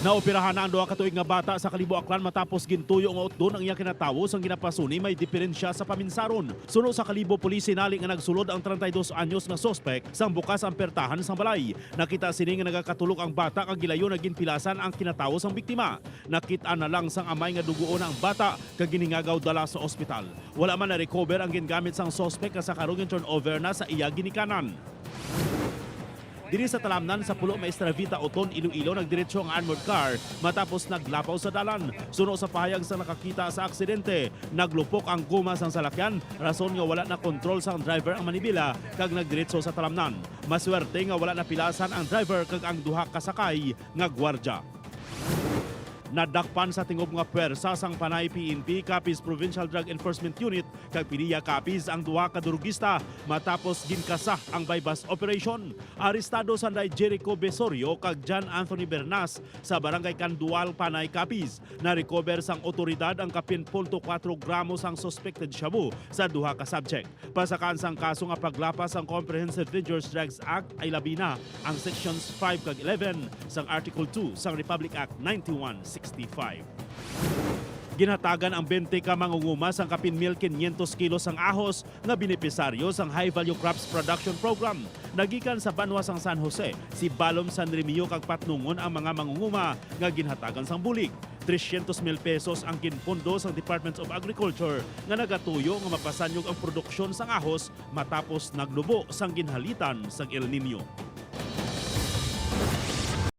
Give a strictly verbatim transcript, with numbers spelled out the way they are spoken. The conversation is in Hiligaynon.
Naoperahan na ang duha ka tuig nga bata sa Kalibo, Aklan, matapos gintuyo nga utdon ang iyang kinatawo sang ginapasuni may diperensya sa paminsaron. Suno sa Kalibo Police, hinali nga nagsulod ang treinta y dos anyos nga suspek sang bukas ang pertahan sang balay. Nakita sini nga nagakatulog ang bata kag gilayon nga ginpilasan ang kinatawo sang biktima. Nakit-an na lang sang amay nga dugoon ang bata kag ginhingagaw dala sa ospital. Wala man na-recover ang gingamit sang suspek nga sa karon gin-turnover na sa iya ginikanan. Diri sa Talamnan sa Pulo Maestra Vita Oton, Iloilo, nagdiretso ang armored car matapos naglapaw sa dalan. Suno sa pahayag sang nakakita sa aksidente, naglupok ang goma sang salakyan, rason nga wala na kontrol sang driver ang manibela kag nagdiretso sa Talamnan. Maswerte nga wala napilasan ang driver kag ang duha ka sakay nga gwardya. Nadakpan sa tingob nga pwersa sang Panay P N P Capiz Provincial Drug Enforcement Unit kag PDEA Capiz ang duha ka drugista matapos ginkasa ang buy-bust operation. Arestado sanday Jericho Besorio kag John Anthony Bernas sa Barangay Candual, Panay, Capiz. Na-recover sang awtoridad ang kapin punto kuwatro gramo sang suspected shabu sa duha ka subject. Pasakaan sang kaso nga paglapas sang Comprehensive Dangerous Drugs Act ay labi na ang Sections five kag eleven sang Article two sang Republic Act ninety-one sixty-five. Ginhatagan ang twenty ka mangunguma sang kapin mil kinyentos kilos sang ahos nga benepisaryo sang High Value Crops Production Program. Nagikan sa banwa sang San Jose, Sibalom, San Remigio kag Patnongon ang mga mangunguma nga ginhatagan sang bulig. Tresyentos mil pesos ang ginpondo sang Department of Agriculture nga nagatuyo nga mapasanyog ang produksyon sang ahos matapos nagnubo sang ginhalitan sang El Niño.